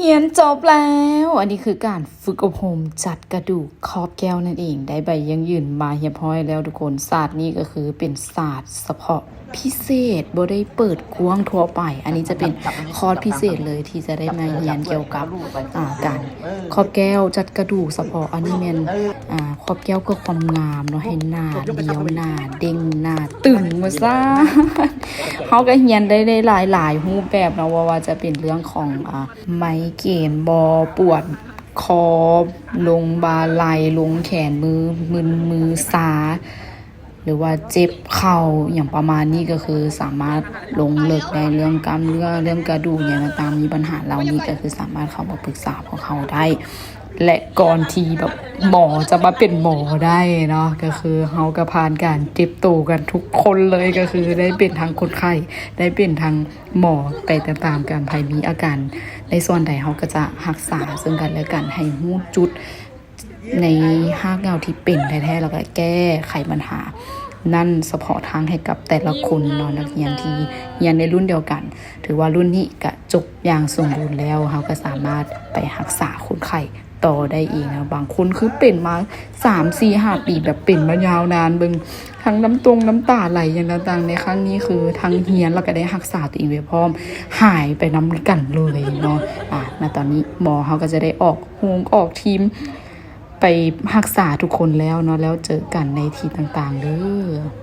ຮຽນຈົບແລ້ວ ອັນນີ້ຄືການຝຶກອົບຮົມຈັດກະດູກຄອບແກ້ວນັ້ນເອງ ໄດ້ໃບຢັ້ງຢືນມາຮຽບຮ້ອຍແລ້ວທຸກຄົນ. ສາດນີ້ກໍຄືເປັນສາດສະເພາະພິເສດ ບໍ່ໄດ້ເປີດກວ້າງທົ່ວໄປ. ອັນນີ້ຈະເປັນຄອດພິເສດເລີຍທີ່ຈະໄດ້ມາຮຽນກ່ຽວກັບ ອາ ການຄອບແກ້ວຈັດກະດູກສະເພາະ. ອັນນີ້ແມ່ນ ອາ ຄອບແກ້ວເພື່ອຄວາມງາມເນາະ ໃຫ້ໜ້າລຽວ ໜ້າເດັ່ງ ໜ້າຕຶງວ່າຊັ້ນ. ເຮົາກໍຮຽນໄດ້ ໄດ້ຫຼາຍໆຮູບແບບເນາະ ບໍ່ວ່າຈະເປັນເລື່ອງຂອງ ອາ ໄມເກຣນບໍ ປວດຄໍ ລົງບ່າໄຫຼ່ ລົງແຂນມື ມຶນມືຊາ ຫຼືວ່າເຈັບເຂົ່າ ຫຍັງປະມານນີ້ ກໍຄືສາມາດລົງເລິກໄດ້ ເລື່ອງກ້າມເນື້ອ ເລື່ອງກະດູກຫຍັງຕ່າງໆ ມີບັນຫາເຫຼົ່ານີ້ ກໍຄືສາມາດເຂົ້າມາປຶກສາພວກເຮົາໄດ້. ແລະ ກ່ອນທີ່ແບບໝໍຈະມາເປັນໝໍໄດ້ເນາະ ກໍຄືເຮົາກໍຜ່ານການເຈັບໂຕກັນທຸກຄົນເລີຍ ກໍຄືໄດ້ເປັນທັງຄົນໄຂ້ ໄດ້ເປັນທັງໝໍໄປຕາມໆກັນ. ໃຜມີອາການໃນສ່ວນໃດ ເຮົາກໍຈະຮັກສາເຊິ່ງກັນແລະກັນ ໃຫ້ຮູ້ຈຸດໃນຮາກເຫງົ້າທີ່ເປັນແທ້ໆ ແລ້ວກໍແກ້ໄຂບັນຫານັ້ນສະເພາະທາງໃຫ້ກັບແຕ່ລະຄົນເນາະ. ນັກຮຽນທີ່ຮຽນໃນລຸ້ນດຽວກັນ ຖືວ່າລຸ້ນນີ້ກະຈົບຢ່າງສົມບູນແລ້ວ ເຮົາກໍສາມາດໄປຮັກສາຄົນໄຂ້ຕໍ່ໄດ້ເອງເນາະ. ບາງຄົນຄືເປັນມາສາມ ສີ່ ຫ້າປີ ແບບເປັນມາຍາວນານ ເບິ່ງທັງນ້ຳຕົງນ້ຳຕາໄຫຼຫຍັງຕ່າງໆ. ໃນຄັ້ງນີ້ຄືທັງຮຽນ ແລ້ວກໍໄດ້ຮັກສາຕົວເອງໄປພ້ອມ ຫາຍໄປນຳກັນເລີຍເນາະ. ອາ ນະຕອນນີ້ໝໍເຮົາກໍຈະໄດ້ອອກໂຮງອອກທີມ ໄປຮັກສາທຸກຄົນແລ້ວເນາະ ແລ້ວເຈີກັນໃນທີ່ຕ່າງໆເດີ.